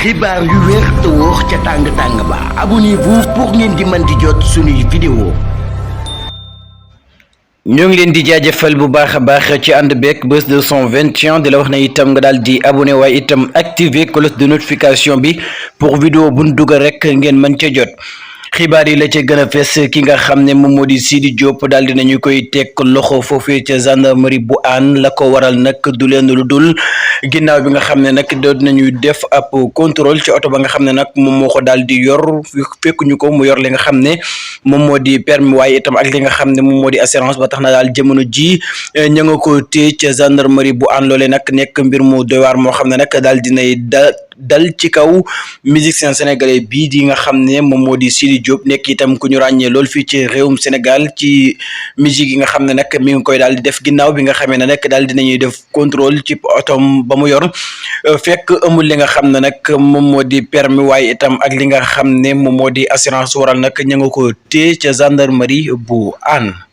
xibaar yu wér te wóor ca tàng ba abonnez-vous pour ngeen di mën di jot suñuy vidéo. ñoo ngi leen di jaajëfal bu baax a baax ci ànd beeg Buzz 221 di la wax ne itam nga daal di abonné waaye itam activer cloche de notification bi pour vidéo buñ dugal rek ngeen mën ca jot. xibaar yi la ca gën a fes ki nga xam ne moom moo di Sidi Diop daal dinañu koy teg loxo foofee ca gendarmerie bu Hann la ko waral nag du leen lu dul ginnaaw bi nga xam ne nag doon nañuy def ab contrôle ci oto ba nga xam ne nag moom moo ko daal di yor fekkuñu ko mu yor li nga xam ne moom moo di permis waaye itam ak li nga xam ne moom moo di assurance ba tax na daal jamono ji ña nga ko téye ca gendarmerie bu Hann loolee nag nekk mbir mu doy waar moo xam ne nag daal dinay dal ci kaw musicien sénégalais bii di nga xam ne moom moo di Sidi Diop nekk itam ku ñu ràññee lool fii ci réewum Sénégal ci musique yi nga xam ne nag mi ngi koy daal di def ginnaaw bi nga xamee ne nag daal dinañuy def contrôle ci otom ba mu yor fekk amul li nga xam ne nag moom moo di permis waaye itam ak li nga xam ne moom moo di assurance waral nag ña nga ko téye ca gendarmerie bu Hann.